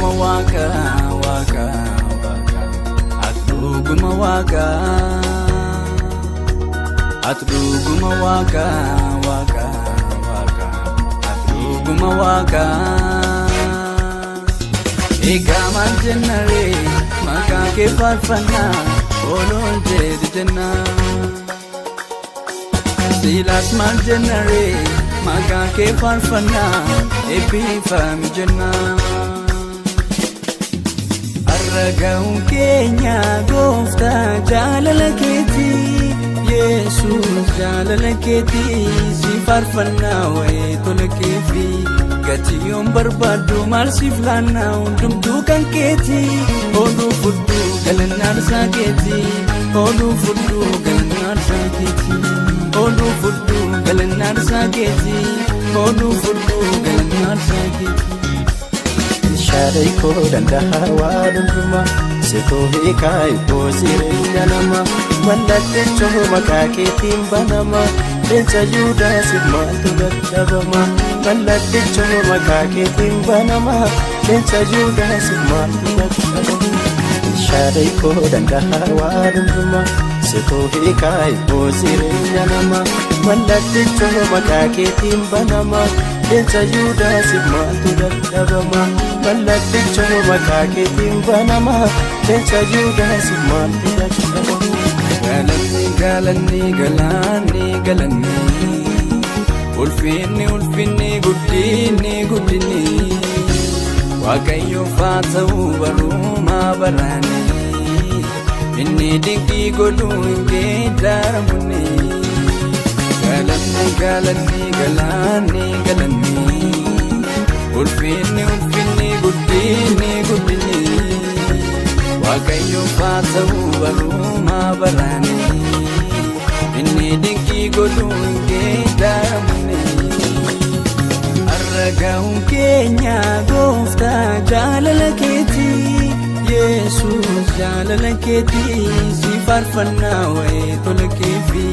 Dhuguma waaqa, waaqa, waaqa, ati dhuguma waaqa. Ati dhuguma waaqa, waaqa, waaqa, ati dhuguma waaqa. Egaa maal jenna ree? Maqaa kee faarfannaa, ooloon jedhi jenna. Silaas maal jenna ree? Maqaa kee faarfannaa, eebbifami jenna. Har'a ga'uun keenya, gooftaa, jaalala keetii. Yesuus, jaalala keetii. Si faarfannaa wayii tola keefi. Gatii yoon barbaaddu maal siif laannaa? Hundumtuu kan keetii. Ooluu fudhuu galannaan isaa keetii. Ooluu fudhuu galannaan isaa keetii. Ooluu fudhuu galannaan isaa keetii. Ooluu fudhuu galannaan isaa keetii. Shaaday koo danda'a waan hundumaa, situu hiikaa ibboo jireenya nama. Mallattichoo maqaa keetiin banama, leenca Yuudaasiif maaltu dadhabama? Mallattichoo maqaa keetiin banama, leenca Yuudaasiif maaltu dadhabama? Shaaday koo danda'a waan hundumaa, situu hiikaa ibboo jireenya nama. Mallattichoo maqaa keetiin banama, leenca Yuudaasiif maaltu dadhabama? Mallattichoo maqaa keetiin banama, leenca Yuudaasiif maaltu dadhabama? Galanni, galanni, galanni, galanni, ulfinni, ulfinni, guddinni, guddinni, Waaqayyoof haa ta'u barumaa baraani. Inni dinqii godhuu hin geeddaramuni. Galanni, galanni, galanni, galanni, ulfinni, ulfinni, guddinni, guddinni, Waaqayyoof haa ta'u barumaa baraani. Inni dinqii godhuu hin geeddaramuni. Har'a ga'uun keenya, gooftaa, jaalala keetii. Yesuus, jaalala keetii. Si faarfannaa wayii tola keefi.